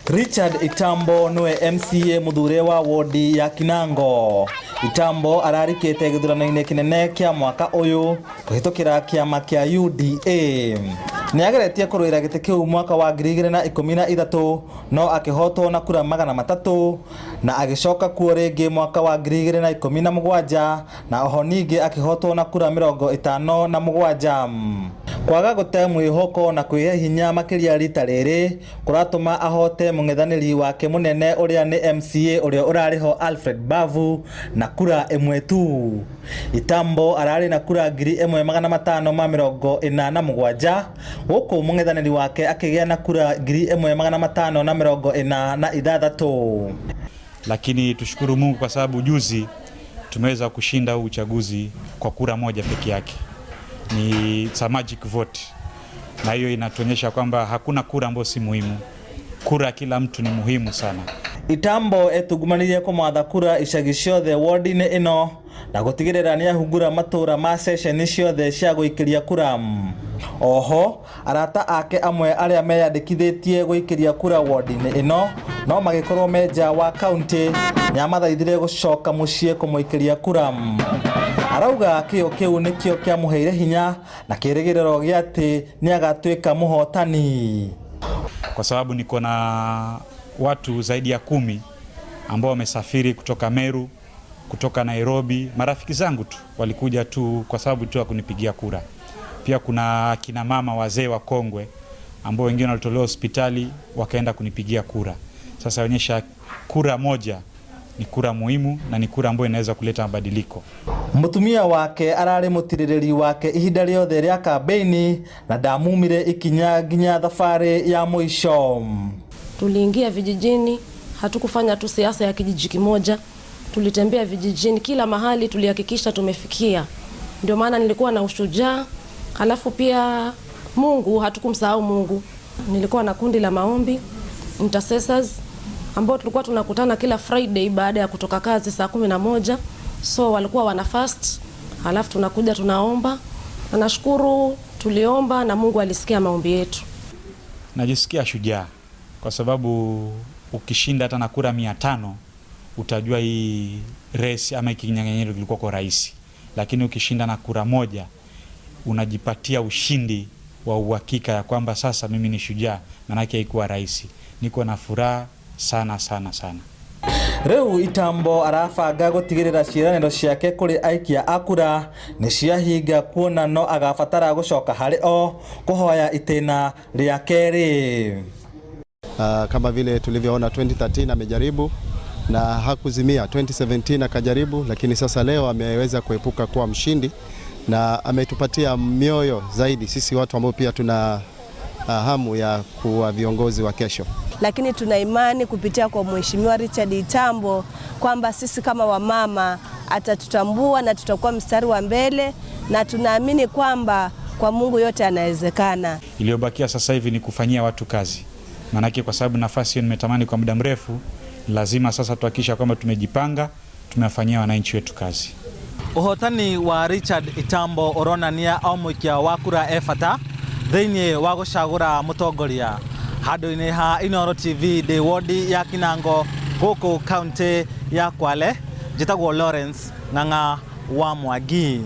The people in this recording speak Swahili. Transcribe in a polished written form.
Richard Itambo niwe MCA muthure wa wodi ya Kinango. Itambo ararikite githurano-ini kinene kia mwaka uyu kuhitukira kiama kia UDA. Niageretie kuruira giti kiu mwaka wa 2013 no akihotwo na kura 300 na agicoka kuo ringi mwaka wa 2017 na oho ningi akihotwo na kura 57. Kwaga gute mwihoko na kwihe hinya makiria rita riri kuratuma ahote mung'ethaniri wake munene uria ni MCA uria urariho Alfred Bavu na kura imwe tu. Itambo arari na kura 1547 guku mung'ethaniri wake akigia na kura 1546. Lakini tushukuru Mungu kwa sababu juzi tumeweza kushinda huu uchaguzi kwa kura moja peke yake. Ni it's a magic vote, na hiyo inatuonyesha kwamba hakuna kura ambayo si muhimu. Kura kila mtu ni muhimu sana. Itambo etungumanirie kumwatha kura icagi ciothe wodi-inĩ ĩno na gũtigĩrĩra nĩahungura matũra ma ceceni ciothe cia gũikĩria kura. Oho arata ake amwe arĩa meyandĩkithĩtie gũikĩria kura wodi-inĩ ĩno no magĩkorwo me nja wa kaunti nĩamathaithire gũcoka mũciĩ kũmũikĩria kura. Arauga kĩo kĩu nĩkĩo kĩamũheire hinya na kĩrĩgĩrĩro gĩa atĩ nĩagatuĩka mũhotani. Kwa sababu niko na watu zaidi ya 10 ambao wamesafiri kutoka Meru, kutoka Nairobi, marafiki zangu tu walikuja tu kwa sababu tu ya kunipigia kura. Pia kuna kina mama wazee wakongwe ambao wengine walitolewa hospitali wakaenda kunipigia kura. Sasa onyesha kura moja ni kura muhimu na ni kura ambayo inaweza kuleta mabadiliko. Mutumia wake arari mutirĩrĩri wake ihinda rĩothe rĩa kambeini na ndamumire ikinya nginya thabarĩ ya mũico. Tuliingia vijijini, hatukufanya tu siasa ya kijiji kimoja, tulitembea vijijini kila mahali, tulihakikisha tumefikia. Ndio maana nilikuwa na ushujaa, halafu pia Mungu, hatukumsahau Mungu. Nilikuwa na kundi la maombi intercessors ambao tulikuwa tunakutana kila Friday baada ya kutoka kazi saa 11. So walikuwa wana fast, halafu tunakuja tunaomba. Na nashukuru tuliomba na Mungu alisikia maombi yetu. Najisikia shujaa kwa sababu ukishinda hata na kura 500 utajua hii race ama kinyang'anyiro kilikuwa kwa rahisi, lakini ukishinda na kura moja unajipatia ushindi wa uhakika ya kwamba sasa mimi ni shujaa, manake haikuwa rahisi. Niko na furaha sana sana sana. Riu Itambo arabanga gutigirira ciĩranĩro ciake kũrĩ aikia a kura nĩ ciahinga kuona no agabatara gũcoka harĩ o kũhoya itĩna rĩa kerĩ. Kama vile tulivyoona 2013 amejaribu na hakuzimia, 2017 akajaribu, lakini sasa leo ameweza kuepuka kuwa mshindi na ametupatia mioyo zaidi sisi watu ambao pia tuna hamu ya kuwa viongozi wa kesho. Lakini tuna imani kupitia kwa Mheshimiwa Richard Itambo kwamba sisi kama wamama atatutambua na tutakuwa mstari wa mbele, na tunaamini kwamba kwa Mungu yote yanawezekana. Iliyobakia sasa hivi ni kufanyia watu kazi, maanake kwa sababu nafasi hiyo nimetamani kwa muda mrefu, lazima sasa tuhakikisha kwamba tumejipanga, tumewafanyia wananchi wetu kazi. Uhotani wa Richard Itambo uronania o mũikia wa kura e bata thĩinĩ wa gũcagũra mũtongoria. Handũ-inĩ ha Inooro TV ndĩ wodi ya Kinango gũkũ kaunti ya Kwale, njĩtagwo Lawrence Ng'ang'a wa Mwangi.